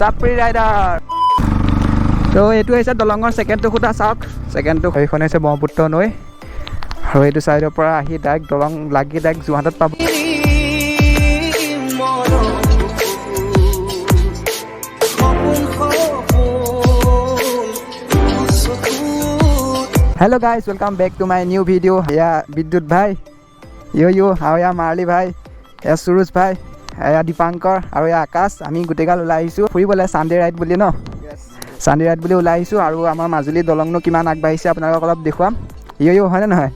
চাপৰি ৰাইডাৰ। তো এইটো হৈছে দলঙৰ ছেকেণ্ডটো খুঁটা, চাওক ছেকেণ্ডটো। এইখন হৈছে ব্ৰহ্মপুত্ৰ নৈ আৰু এইটো ছাইডৰ পৰা আহি ডাইৰেক্ট দলং লাগি ডাইৰেক্ট যোৰহাটত পাব। Hello' guys, welcome back to my new video'. এয়া বিদ্যুৎ ভাই, ইয় ইয়, আৰু এয়া মাৰ্লি ভাই, এয়া সুৰুজ ভাই, এয়া দীপাংকৰ আৰু এয়া আকাশ। আমি গোটেইগাল ওলাই আহিছোঁ ফুৰিবলৈ, ছানডে ৰাইড বুলি ন, ছানডে ৰাইড বুলি ওলাই আহিছোঁ। আৰু আমাৰ মাজুলী দলংনো কিমান আগবাঢ়িছে আপোনালোকক অলপ দেখুৱাম। ইয় ইয়, হয়নে নহয়?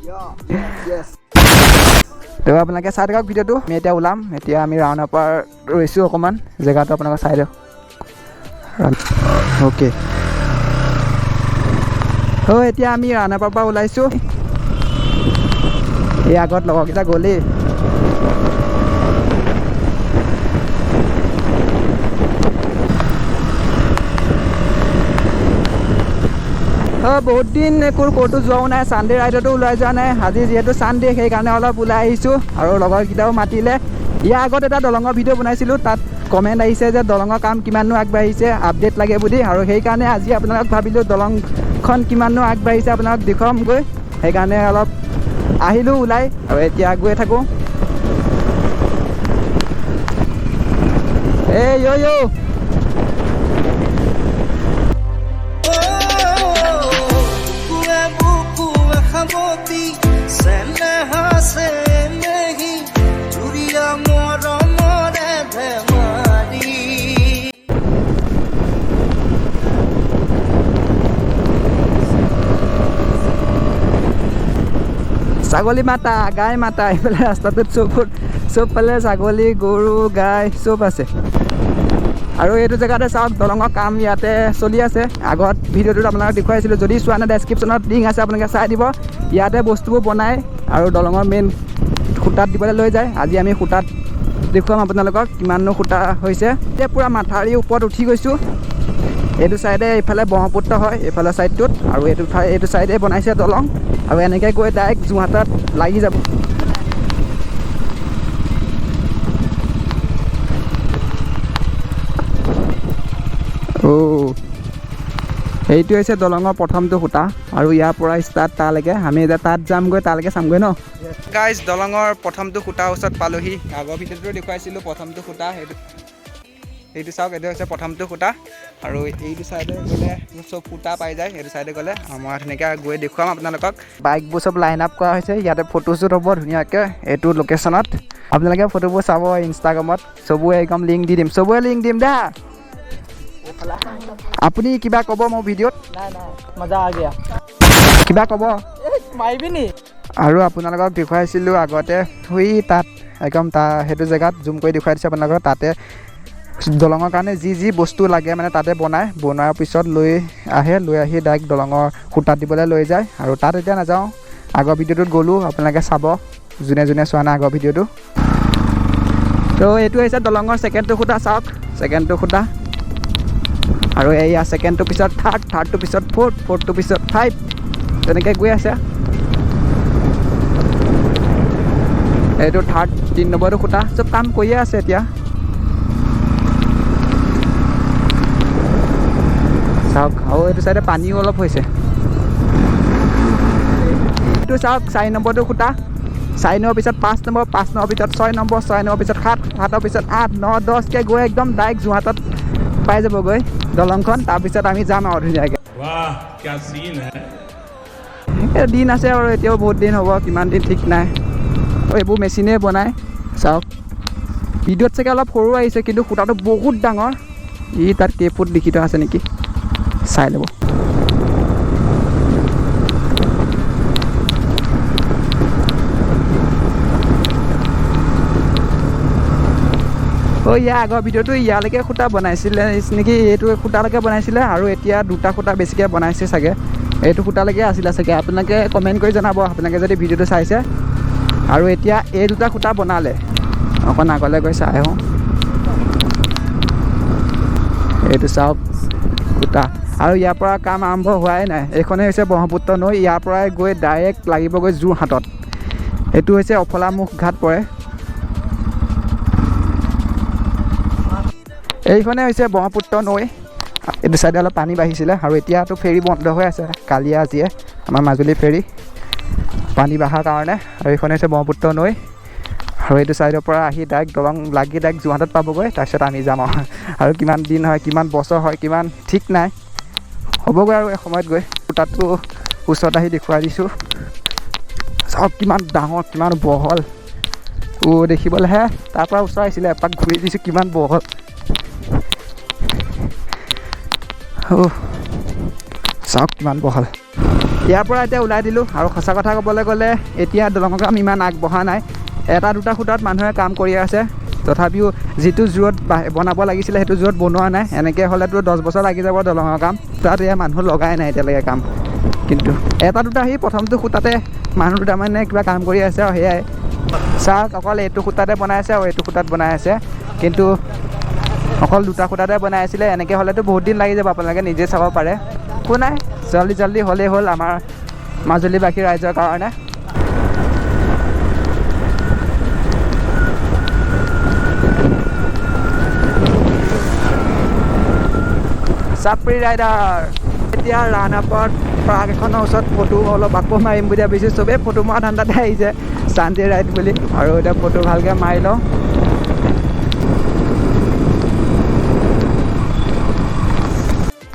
তো আপোনালোকে চাই থাকক ভিডিঅ'টো। আমি এতিয়া ওলাম, এতিয়া আমি ৰাওনাৰ পৰা ৰৈছোঁ অকণমান, জেগাটো আপোনালোকে চাই দিয়ক। অ'কে, অ' এতিয়া আমি ৰাওনাপাৰ পৰা ওলাইছোঁ। এই আগত লগৰকেইটা গ'লেই। অ' বহুত দিন একো ক'তো যোৱাও নাই, ছানডে ৰাইডতো ওলাই যোৱা নাই। আজি যিহেতু ছানডে, সেইকাৰণে অলপ ওলাই আহিছোঁ আৰু লগৰকেইটাও মাতিলে। ইয়াৰ আগত এটা দলঙৰ ভিডিঅ' বনাইছিলোঁ, তাত কমেণ্ট আহিছে যে দলঙৰ কাম কিমাননো আগবাঢ়িছে, আপডেট লাগে বুলি। আৰু সেইকাৰণে আজি আপোনালোক ভাবিলোঁ দলংখন কিমাননো আগবাঢ়িছে আপোনালোক দেখুৱামগৈ, সেইকাৰণে অলপ আহিলোঁ ওলাই আৰু এতিয়া গৈ থাকোঁ। এই য় য়, ছাগলী মাতা, গাই মাতা, এইফালে ৰাস্তাটোত চবফালে ছাগলী, গৰু, গাই চব আছে। আৰু এইটো জেগাতে চাওক দলঙৰ কাম ইয়াতে চলি আছে। আগত ভিডিঅ'টোত আপোনালোকক দেখুৱাইছিলোঁ, যদি চোৱা নাই ডেছক্ৰিপশ্যনত লিংক আছে, আপোনালোকে চাই দিব। ইয়াতে বস্তুবোৰ বনায় আৰু দলঙৰ মেইন খুঁটাত দিবলৈ লৈ যায়। আজি আমি খুঁটাত দেখুৱাম আপোনালোকক কিমাননো খুঁটা হৈছে। এতিয়া পূৰা মাথাউৰিৰ ওপৰত উঠি গৈছোঁ। এইটো ছাইডে এইফালে ব্ৰহ্মপুত্ৰ হয়, এইফালে ছাইডটোত, আৰু এইটো ছাইডে বনাইছে দলং। আৰু এনেকৈ গৈ ডাইৰেক্ট যোৰহাটত লাগি যাব। অ' এইটো হৈছে দলঙৰ প্ৰথমটো খুঁটা আৰু ইয়াৰ পৰা ষ্টাৰ্ট তালৈকে। আমি এতিয়া তাত যামগৈ, তালৈকে চামগৈ ন গাইজ। দলঙৰ প্ৰথমটো খুঁটাৰ ওচৰত পালোহি। আগৰ ভিডিঅ'টো দেখুৱাইছিলোঁ প্ৰথমটো খুঁটা, এইটো চাওক, এইটো হৈছে প্ৰথমটো খুঁটা। আৰু এইটো ছাইডে গ'লে চব খুঁটা পাই যায়। এইটো ছাইডে গ'লে মই ধুনীয়াকৈ গৈ দেখুৱাম আপোনালোকক। বাইকবোৰ চব লাইন আপ কৰা হৈছে, ইয়াতে ফটোশ্বুট হ'ব ধুনীয়াকৈ এইটো লোকেশ্যনত। আপোনালোকে ফটোবোৰ চাব ইনষ্টাগ্ৰামত, চবৰে একদম লিংক দি দিম, চবৰে লিংক দিম দা। আপুনি কিবা ক'ব মোৰ ভিডিঅ'ত? নাই নাই, মজা আ গয়া। কিবা ক'ব? মাৰিবি নি? আৰু আপোনালোকক দেখুৱাইছিলোঁ আগতে, শুই তাত একদম সেইটো জেগাত জুম কৰি দেখুৱাই দিছোঁ আপোনালোকক। তাতে দলঙৰ কাৰণে যি যি বস্তু লাগে মানে তাতে বনায়, বনোৱাৰ পিছত লৈ আহে, লৈ আহি ডাইৰেক্ট দলঙৰ খুঁটাত দিবলৈ লৈ যায়। আৰু তাত এতিয়া নাযাওঁ, আগৰ ভিডিঅ'টোত গ'লোঁ, আপোনালোকে চাব যোনে যোনে চোৱা নাই আগৰ ভিডিঅ'টো। তো এইটো হৈছে দলঙৰ ছেকেণ্ডটো খুঁটা, চাওক ছেকেণ্ডটো খুঁটা। আৰু এইয়া ছেকেণ্ডটোৰ পিছত থাৰ্ড, থাৰ্ডটোৰ পিছত ফ'ৰ্থ, ফ'ৰ্থটোৰ পিছত ফাইভ, তেনেকৈ গৈ আছে। এইটো থাৰ্ড, 3 নম্বৰটো খুঁটা, চব কাম কৰিয়ে আছে এতিয়া। চাওক, আৰু এইটো চাইডে পানীও অলপ হৈছে। এইটো চাওক 4 নম্বৰটো খুঁটা, 4 নম্বৰৰ পিছত 5 নম্বৰ, 5 নম্বৰৰ পিছত 6 নম্বৰ, 6 নম্বৰৰ পিছত 7, 7ৰ পিছত 8, 9, 10কৈ গৈ একদম ডাইৰেক্ট যোৰহাটত পাই যাবগৈ দলংখন। তাৰপিছত আমি যাম আৰু ধুনীয়াকৈ। দিন আছে আৰু এতিয়াও বহুত দিন হ'ব, কিমান দিন ঠিক নাই। এইবোৰ মেচিনে বনায়। চাওক ভিডিঅ'ত চাগে অলপ সৰু আহিছে, কিন্তু খুঁটাটো বহুত ডাঙৰ। ই তাত কেই ফুট লিখি থোৱা আছে নেকি চাই ল'ব। অ' ইয়াৰ আগৰ ভিডিঅ'টো ইয়ালৈকে খুঁটা বনাইছিলে নেকি, এইটো খুঁটালৈকে বনাইছিলে। আৰু এতিয়া দুটা খুঁটা বেছিকৈ বনাইছে চাগে, এইটো খুঁটালৈকে আছিলে চাগে। আপোনালোকে কমেণ্ট কৰি জনাব আপোনালোকে যদি ভিডিঅ'টো চাইছে। আৰু এতিয়া এই দুটা খুঁটা বনালে, অকণ আগলৈ গৈ চাই আহোঁ। এইটো চাওক খুঁটা, আৰু ইয়াৰ পৰা কাম আৰম্ভ হোৱাই নাই। এইখনেই হৈছে ব্ৰহ্মপুত্ৰ নৈ, ইয়াৰ পৰাই গৈ ডাইৰেক্ট লাগিবগৈ যোৰহাটত। এইটো হৈছে অফলামুখ ঘাট পৰে। এইখনে হৈছে ব্ৰহ্মপুত্ৰ নৈ। এইটো চাইডে অলপ পানী বাঢ়িছিলে আৰু এতিয়াতো ফেৰী বন্ধ হৈ আছে কালিয়ে আজিয়ে, আমাৰ মাজুলী ফেৰী পানী বাঢ়াৰ কাৰণে। আৰু এইখনে হৈছে ব্ৰহ্মপুত্ৰ নৈ। আৰু এইটো ছাইডৰ পৰা আহি ডাইৰেক্ট দলং লাগি ডাইৰেক্ট যোৰহাটত পাবগৈ, তাৰপিছত আমি যাম আৰু কিমান দিন হয়, কিমান বছৰ হয়, কিমান ঠিক নাই, হ'বগৈ আৰু এসময়ত গৈ। তাতো ওচৰত আহি দেখুৱাই দিছোঁ, চাওক কিমান ডাঙৰ, কিমান বহল। দেখিবলৈহে তাৰপৰা ওচৰ আহিছিলে, এপাক ঘূৰি দিছোঁ, কিমান বহল। চাওক কিমান বহল। ইয়াৰ পৰা এতিয়া ওলাই দিলোঁ। আৰু সঁচা কথা ক'বলৈ গ'লে এতিয়া দলঙৰ কাম ইমান আগবঢ়া নাই, এটা দুটা খুঁটাত মানুহে কাম কৰি আছে, তথাপিও যিটো জোৰত বনাব লাগিছিলে সেইটো জোৰত বনোৱা নাই। এনেকৈ হ'লেতো 10 বছৰ লাগি যাব দলঙৰ কাম, তাত এয়া মানুহ লগাই নাই এতিয়ালৈকে কাম। কিন্তু এটা দুটা সি প্ৰথমটো খুঁটাতে মানুহ দুটামানে কিবা কাম কৰি আছে আৰু সেয়াই। চাওক অকল এইটো খুঁটাতে বনাই আছে আৰু এইটো খুঁটাত বনাই আছে, কিন্তু অকল দুটা খুঁটাতে বনাই আছিলে। এনেকৈ হ'লেতো বহুত দিন লাগি যাব, আপোনালোকে নিজে চাব পাৰে। একো নাই, জল্দি জল্দি হ'লেই হ'ল আমাৰ মাজুলীবাসী ৰাইজৰ কাৰণে। চাপৰি ৰাইডাৰ এতিয়া ৰাণাপত পাৰ্ক এখনৰ ওচৰত ফটো অলপ আকৌ মাৰিম বুলি ভাবিছোঁ। চবেই ফটো মৰা ধান্দাতে আহিছে শান্তি ৰাইড বুলি। আৰু এতিয়া ফটো ভালকৈ মাৰি লওঁ।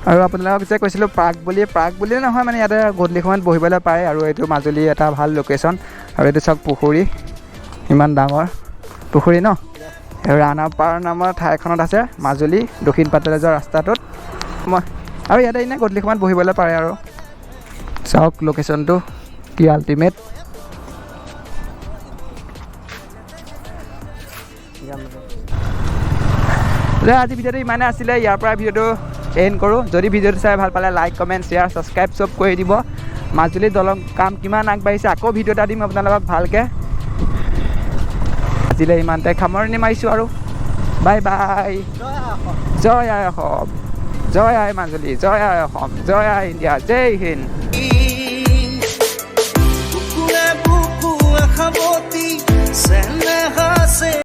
আৰু আপোনালোকক যে কৈছিলোঁ পাৰ্ক বুলি, পাৰ্ক বুলি নহয় মানে ইয়াতে গধূলি সময়ত বহিবলৈ পাৰে। আৰু এইটো মাজুলী এটা ভাল লোকেশ্যন। আৰু এইটো চাওক পুখুৰী, ইমান ডাঙৰ পুখুৰী ন। ৰাণাপাৰ নামৰ ঠাইখনত আছে মাজুলী দক্ষিণ পাটলৈ যোৱা ৰাস্তাটোত। মই আৰু ইয়াতে এনেই গধূলি সময়ত বহিবলৈ পাৰে। আৰু চাওক লোকেশ্যনটো কি আল্টিমেট। আজি ভিডিঅ'টো ইমানে আছিলে, ইয়াৰ পৰা ভিডিঅ'টো এণ্ড কৰোঁ। যদি ভিডিঅ'টো চাই ভাল পালে লাইক, কমেণ্ট, শ্বেয়াৰ, ছাবস্ক্ৰাইব চব কৰি দিব। মাজুলী দলং কাম কিমান আগবাঢ়িছে আকৌ ভিডিঅ' এটা দিম আপোনালোকক ভালকৈ। আজিলৈ ইমানতে সামৰণি মাৰিছোঁ আৰু বাই বাই। জয় আই অসম, জয় আই মাজুলী, জয় আই অসম, জয় আই ইণ্ডিয়া, জয় হিন্দ।